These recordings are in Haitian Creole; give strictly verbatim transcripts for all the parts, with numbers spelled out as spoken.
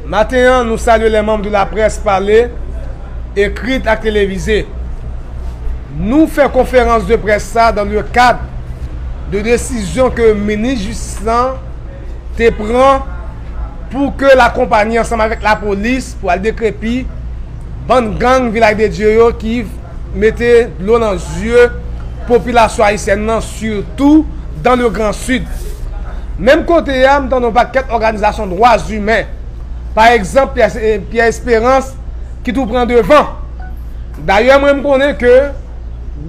Maten an, nou salye les membres de la presse parlée, écrite ak télévisée. Nou fè konferans de près sa dans le cadre de desizyon ke minis jistis lan te pran pou ke l akonpaye ansanm avèk lapolis pou al dekrepi bann gang Vilaj de Dye yo ki mete dlo nan zye popilasyon ayisyèn nan, sitou dans le Grand Sud. Menm kote a, m tande yon pakèt òganizasyon dwa imen, pa egzanp, Pierre, Pierre Espérance, ki tou pran devan. Dayè, mwen, m konnen ke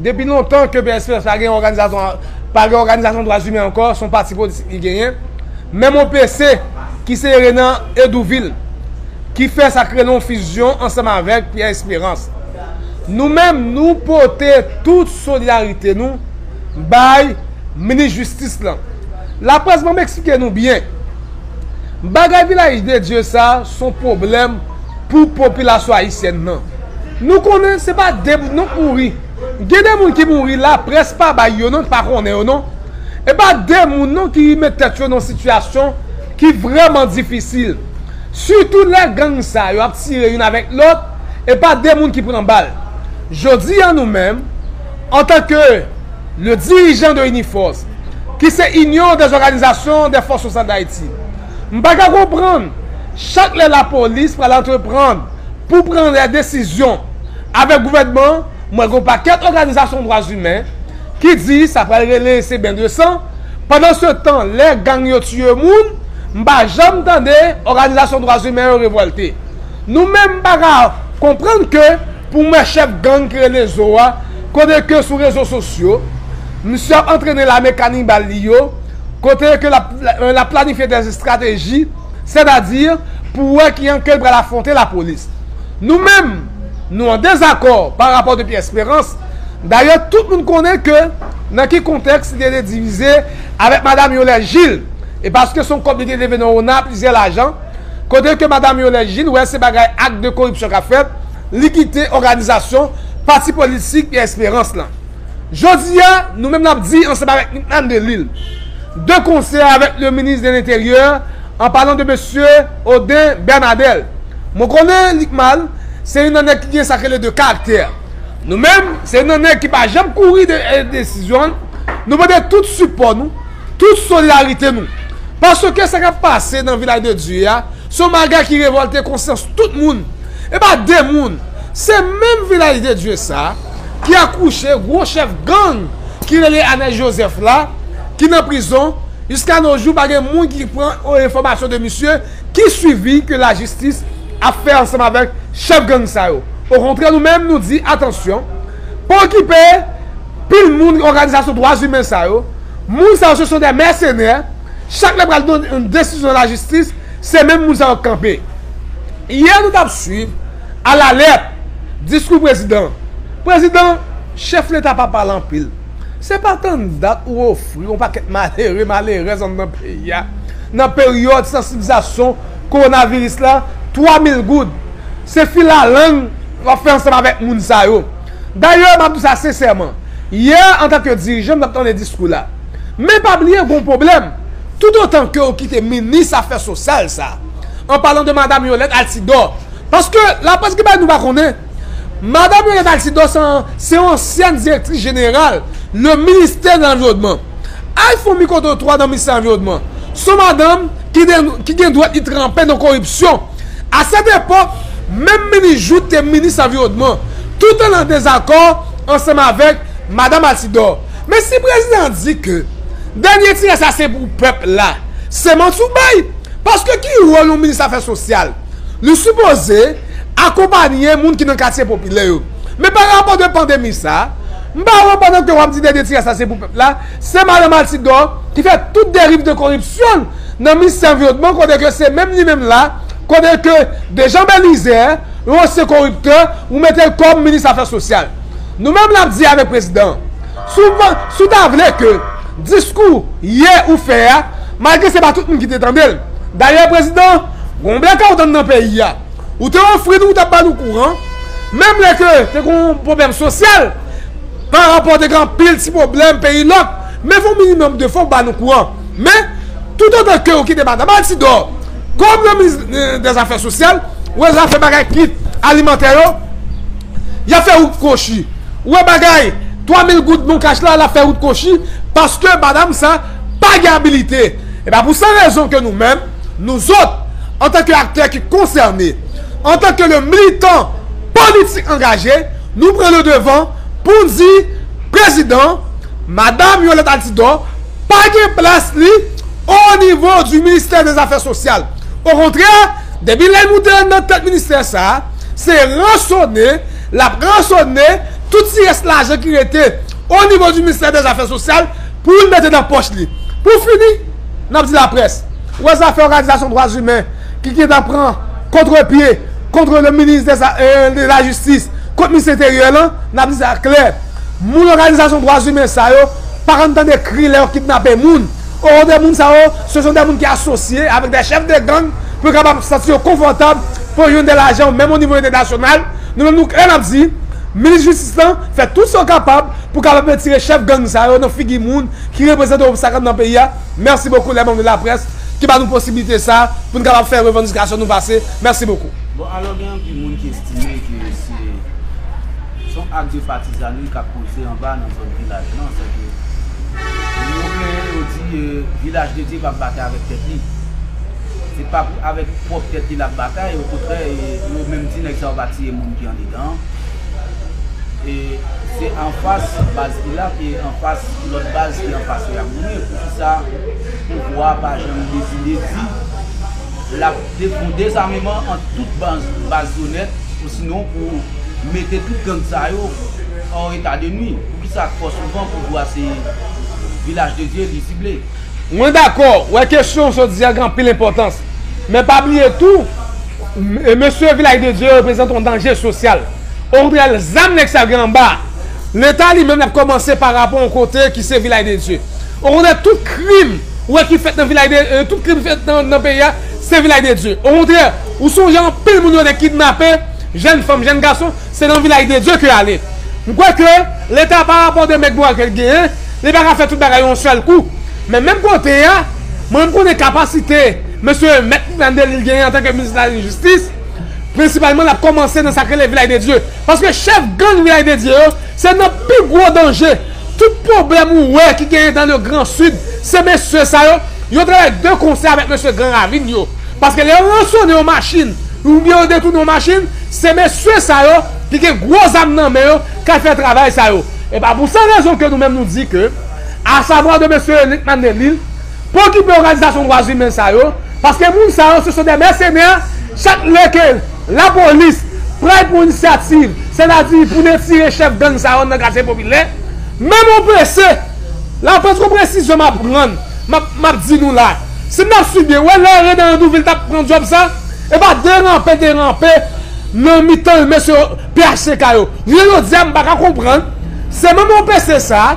depi lontan ke P S P S pa gen òganizasyon, pa gen òganizasyon dwa imen ankò, se yon pati politik li genyen. Menm O P C, ki se Renan Hédouville, ki fè sa k rele yon fizyon ansanm avèk Pierre Espérance. Nou menm, nou pote tout solidarite nou bay minis jistis lan. Laprès, ban m eksplike nou byen. Bagay Vilaj de Dye sa, se yon pwoblèm pou popilasyon ayisyèn nan. Nou konnen se pa de moun non k mouri. Gen de moun ki mouri, laprès pa bay yo non, pa konnen yo non. E pa de moun non ki met tèt yo nan sitiyasyon ki vrèman difisil. Sitou lè gang sa yo ap tire youn avèk lòt, e pa de moun ki pran bal. Jodi a nou menm, antanke le dirijan de Uniforce, ki se Union des Organisations des Forces Sociales d'Haïti, m pa ka konprann, chak lè lapolis pral antreprann pou pran de desizyon avèk gouvènman, mwen gen yon pakèt òganizasyon dwa imen ki di sa pral rele se ben de san, pandan se tan, lè gang yo tiye moun, m pa janm tande òganizasyon dwa imen yo revòlte. Nou menm, m pa ka konprann ke pou m wè chèf gang ki rele Zo a, kote ke sou rezo sosyo, misye ap antrene lame kanibal li yo, kote ke l ap, l ap planifye des estrateji, sètadi pou wè kijan ke l pral afwonte lapolis. Nou menm, nou an dezakò pa rapò de Pierre Espérance. Dayè, tout moun konnen ke nan ki kontèks li te divize avèk madanm Yolette Gilles. E paske se yon kòb li te leve nan ona plizyè lajan, kote ke madanm Yolette Gilles wè se bagay ak de koripsyon k ap fèt, li kite òganizasyon pati politik Pierre Espérance lan. Jodi a, nou menm n ap di ansanm avèk Nicnam Delille, de konsè avèk le minis de lenteryè, an palan de mesye Auden Bernadel. Mwen konnen Nicnam, se youn nan nèg ki gen sa k rele de karaktè. Nou menm, se youn nan nèg ki pa janm kouri de, de desizyon l. Nou pote tout sipò nou, tout solidarite nou. Paske sa k ap pase nan Vilaj de Dye a, se yon bagay ki revòlte konsyans tout moun. E pa de moun. Se menm Vilaj de Dye sa ki akouche gwo chèf gang ki rele Anèl Joseph la, ki nan prizon. Jiska no jou, pa gen moun ki pran enfòmasyon de misye, ki swivi ke lajistis ap fè ansanm avèk chèf gang sa yo. Okontrè, nou menm, nou di, atansyon, pa okipe pil moun, òganizasyon dwa imen sa yo. Moun sa yo, se son de mèsenè. Chak lè pral gen yon desizyon nan lajistis, se menm moun sa yo k kanpe. Yè, nou t ap swiv alalèt diskou prezidan. Prezidan, chèf leta pa pale anpil. Se pa tann dat ou ofri yon pakèt malere, malerèz anndan peyi a, nan peryòd sansibilizasyon kowonaviris la, twa mil goud. Se filalang w ap fè ansanm avèk moun sa yo. Dayè, m ap di w sa sensèman. Yè, antanke dirijan, m t ap tande diskou la. Men pa bliye, gen yon pwoblèm. Toutotan ke w kite minis afè sosyal sa, an palan de madanm Yolette Altidor, paske laprès ki bay nou pa konnen, madanm Yolette Altidor se yon, se yon ansyèn direktris jeneral le ministè de lanviwònman. Al fè yon mikwotwotwa nan ministè lanviwònman. Se yon madanm ki gen, ki gen dwèt li tranpe nan koripsyon. A sèt epòk, menm minis Jouthe te minis anviwònman, tout an an dezakò ansanm avèk madanm Altidor. Men si prezidan an di ke dènye tiraj sa se pou pèp la, se manti w bay. Paske ki wòl yon minis afè sosyal? Li sipoze akonpaye moun ki nan katye popilè yo. Men pa rapò de pandemi sa, m pa wè pandan ke w ap di dènye tiraj sa se pou pèp la, se madanm Altidor ki fè tout deriv de koripsyon nan ministè anviwònman, kote ke se menm li menm la, kote ke Dejan Belizaire, yon ansyen koriptè, ou mete l kòm minis afè sosyal. Nou menm n ap di avèk prezidan an, si w, si w ta vle ke diskou yè ou fè a, malgre se pa tout moun ki te tande l. Dayè, prezidan, gen yon blackout anndan peyi a. Ou te ofri nou, ou t ap ba nou kouran. Menm lè ke te gen yon pwoblèm sosyal, pa rapò te gen anpil ti pwoblèm peyi lòk, men fè yon minimòm de fwa w ba nou kouran. Men, toutotan ke w kite madanm Altidor Kòm nan minis dèzafè sosyal, ou wè zafè bagay kit alimantè yo, y ap fè wout kwochi. Ou wè bagay twa mil goud bon kach la, l ap fè wout kwochi, paske madanm sa pa gen abilite. E pa pou sa rezon ke nou menm, nou zòt, antanke aktè ki konsène, antanke le militan politik angaje, nou pran le devan pou n di prezidan, madanm Yolette Altidor, pa gen plas li o nivo di ministè dèzafè sosyal. Okontrè, depi lè l moute nan tèt ministè sa a, se ransone, l ap ransone tout ti rès lajan ki rete o nivo di ministè dèzafè sosyal pou l mete nan pòch li. Pou fini, n ap di laprès, ou wè zafè òganizasyon dwa imen ki gentan pran kontrepye kont le minis de, de la jistis, kont minis enteryè lan, n ap di sa klè. Moun òganizasyon dwa imen sa yo pa konn tande kri lè yo kidnape moun. Okontrè, moun sa yo, ce sont des moun ki asosye avèk des chefs de gang pou yo kapab santi yo konfòtab pou yo jwenn de lajan, menm o nivo entènasyonal. Nou menm, nou klè, n ap di, minis jistis lan fè tout sa w kapab pou kapab retire chèf gang sa yo nan figi moun ki reprezante yon obstak anndan peyi a. Mèsi bokou, les membres de la presse, ki ba nou posibilite sa pou n kapab fè revandikasyon nou pase. Mèsi bokou. Bon, alò, gen anpil moun ki estime ke se, se yon ak de patizanri k ap poze anba nan zòn Vilaj lan, sèke yo plenyen, yo di, eh, Vilaj de Dye p ap batay avèk tèt li. Se pa pou, avèk pwòp tèt li l ap batay, okontrè, eh, yo menm di nèg sa yo pa tiye moun ki andedan an. E se anfas baz Pilat e anfas lòt baz ki anfas yo y ap goumen. Poukisa pouvwa a pa janm deside di l ap de-, fè yon dezameman ant tout baz, baz yo nèt, osinon pou mete tout gang sa yo an eta de nwi? Poukisa twò souvan pouvwa se Vilaj de Dye li sible? Mwen dakò, wè kesyon w sot di a gen anpil enpòtans. Men pa bliye tou, m-, e mesye Vilaj de Dye yo reprezante yon danje sosyal. Okontrè, zam nèg sa yo gen anba, Leta li menm l ap kòmanse pa rapò yon kote ki se Vilaj de Dye. Okontrè, tout krim ou wè ki fèt nan Vilaj de, e, tout krim fèt nan, nan peyi a, se Vilaj de Dye. Okontrè, ou sonje anpil moun yo te kidnape, jèn fanm, jèn gason, se nan Vilaj de Dye ke y ale. M kwè ke Leta pa rapò de mèg mwa ke l genyen, li pa ka fè tout bagay yon sèl kou. Men menm kote a, mwen m konnen kapasite mesye Mèt Mandelil genyen antanke minis lalejistis, prensipalman l ap kòmanse nan sa k rele Vilaj de Dye. Paske chèf gang Vilaj de Dye yo, se nan pi gwo danje. Tout pwoblèm ou wè ki genyen dans le Grand Sud, se mesye sa yo, yo travay de konsè avèk mesye Gran Ravin yo. Paske lè yo ransone yon machin, oubyen yo detounen yon machin, se mesye sa yo ki gen gwo zam nan men yo k al fè travay sa yo. E pa pou sa rezon ke nou menm nou di ke, asavwa de mesye Elik Mandelil, pou okipe òganizasyon dwa imen sa yo, paske moun sa yo, se son de mèsenè, chak lè ke lapolis pral pran inisyativ, sètadi pou retire chèf gang sa yo nan katye popilè, menm O P C, la près, yon presizyon m ap rann, m ap, m ap di nou la. Si n ap swiv byen, wè lè Renan Andouvil t ap pran djòb sa, e pa deranpe, deranpe nan mitan mesye P H T K yo. Jounen jodi a, m pa ka konprann, se menm O P C sa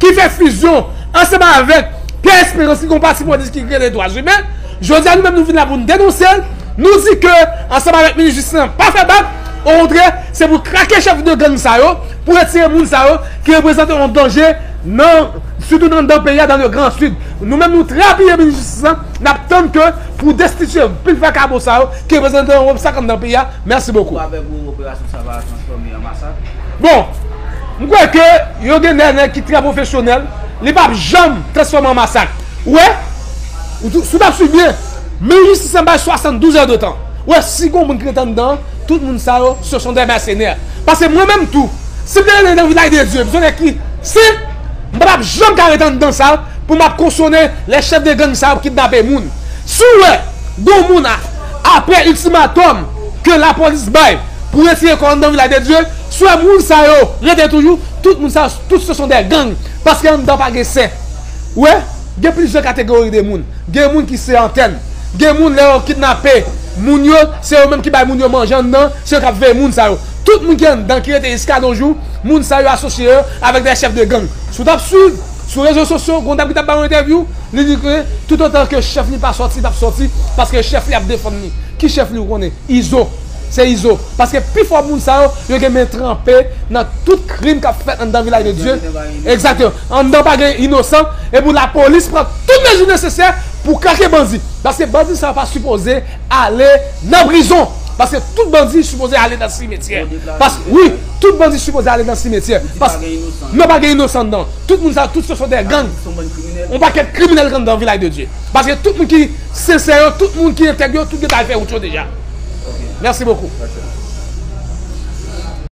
ki fè fizyon ansanm avèk Pierre Espérance ki gon pati politik ki rele Dwa Imen. Jodi a, nou menm nou vin la pou n denonse l. Nou di ke ansanm avèk minis jistis lan pa fè bak. Okontrè, se pou krake chèf de gang sa yo, pou retire moun sa yo ki reprezante yon danje nan, sitou nan, nan peyi a, dans le Grand Sud. Nou menm nou trè apiye minis jistis lan, n ap tann ke pou destitye pil vakabon sa yo ki reprezante yon obstak anndan peyi a. Mèsi bokou. Ou avèk ou, operasyon sa va transfòme an masak? Bon, m kwè ke yo gen de nèg ki trè pwofesyonèl, li p ap janm transfòme an masak. Ou wè? Ou tou, si w t ap swiv byen, minis jistis lan bay swasanndouz è de tan. Ou wè, si gon moun ki ret anndan, tout moun sa yo, ce sont des mercenaires. Paske mwen menm tou, si m te rete nan Vilaj de Dye, m se yon nèg ki senp, m pa t ap janm ka ret anndan sa, pou m ap kosyone lè chèf de gang sa yo ap kidnape moun. Si w wè, gon moun a, apre iltimatòm ke lapolis bay pou retire kò anndan Vilaj de Dye, si w wè moun sa yo rete toujou, tout moun sa yo, tout ce sont des gangs, paske anndan pa gen sen. Ou wè, gen plizyè kategori de moun. Gen moun ki se antèn. Gen moun lè yo kidnape moun yo, se yo menm ki bay moun yo manje anndan, se yo k ap veye moun sa yo. Tout moun ki anndan ki rete jiska de nos jours, moun sa yo asosye yo avèk de chèf de gang. Si w t ap swiv sou rezo sosyo, gon dam ki t ap ba yon entèvyou, li di ke toutotan ke chèf li pa sòti, li p ap sòti, paske chèf li ap defann li. Ki chèf li ou konnen? Izo. Se Izo. Paske pifò moun sa yo, yo gen men tranpe nan tout krim k ap fèt anndan Vilaj de Dye. Egzakteman. Anndan pa gen inosan. E pou lapolis pran tout mezi nesesè Pou krake bandi. Paske bandi sa pa sipoze ale nan prizon. Paske tout bandi sipoze ale nan simetyè. Paske, wi, tout bandi sipoze ale nan simetyè. Paske, non, pa gen inosan nan. Tout moun sa, tout se son de gang. Yon pakèt kriminèl k anndan Vilaj de Dye. Paske tout moun ki sensè yo, tout moun ki entèg yo, tout gentan al fè wout yo deja. Mèsi bokou.